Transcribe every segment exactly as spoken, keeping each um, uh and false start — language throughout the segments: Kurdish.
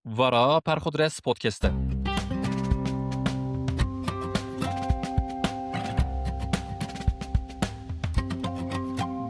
Vara Perxudres Podcast e.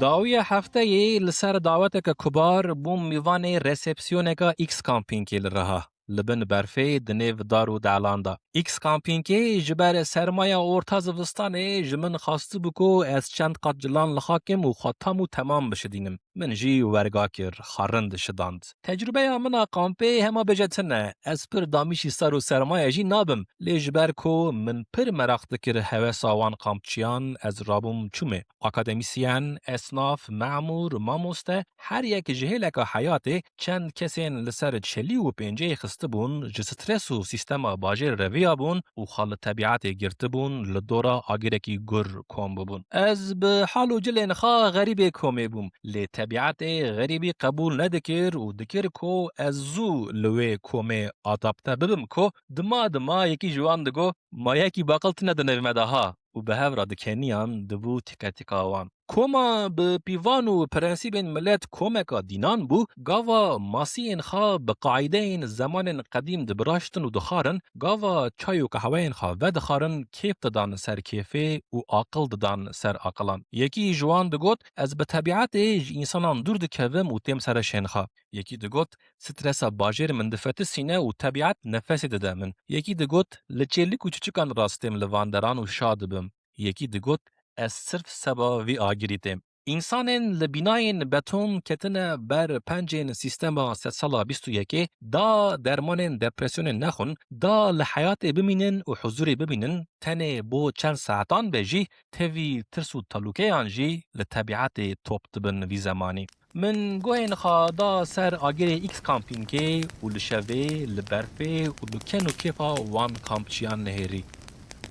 Dawiya hefteyê li ser daweteke kubar bûm mîvanê resepsiyoneka X Campingê li Riha. Li bin berfê di nêv dar û delan de. X Campingê ji ber sermaya orta zivistanê ji min xwestibû ku ez çend qat cilan li xakim û xwe tam û temam bişidînim. Min jî werga kir, xwe rind şidand. Tecrûbeya min a kampê hema bêje tune. Ez pir damîşî sar û sermaye jî nabim. Lê ji ber ku min pir meraq dikir hewesa wan kampçiyan, ez rabûm çûmê. Akademîsyen, esnaf, memûr, mamoste, her yek ji hêleka heyatê çend kesên li ser çelî û pênceyê xistibûn, ji stres û sîstema bajêr re viyabûn û xwe li tebiatê girtibûn, li dora agirekî gur kom bûbûn. Ez bi hal û cilên xwe xerîbê komê bûm, lê tebiatê xerîbî qebûl nedikir û dikir ku ez zû li wê komê adapte bibim ku dima dima yekî ji wan digot, "Ma yekî baqil tune di nêv me de ha?" û bi hev re dikeniyan, dibû tîke tîka wan. Koma bi pîvan û prensîbên milet komeka dînan bû, gava masiyên xwe bi qaîdeyên zemanên qedîm dibiraştin û dixwarin, gava çay û qehweyên xwe vedixwarin, kêf didan ser kêfê û aqil didan ser aqilan. Yekî ji wan digot, "Ez bi tebiatê ji însanan dûr dikevim û têm ser reşên xwe." Yekî digot, "Stresa bajêr min difetisîne û tebiat nefesê dide min." Yekî digot, "Li çêlik û çûçikan rastêm li van deran û şa dibim." Yekî digot, "Ez sirf seba vî agirî têm." Însanên li bînayên beton ketine ber pencên sîstema sedsala bîst û yekê, da dermanên depresyonê nexwin, da li heyatê bimînin û huzûrê bibînin, tenê bo çend saetan be jî, tevî tirs û telûkeyan jî li tebiatê top dibin vî zemanî. Min guhên xwe da ser agirê X Campingê û li şevê, li berfê û bi ken û kêfa wan kampçiyan nihêrî.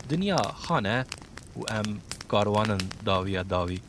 Dinya xan e û em karwanin dawiya dawî.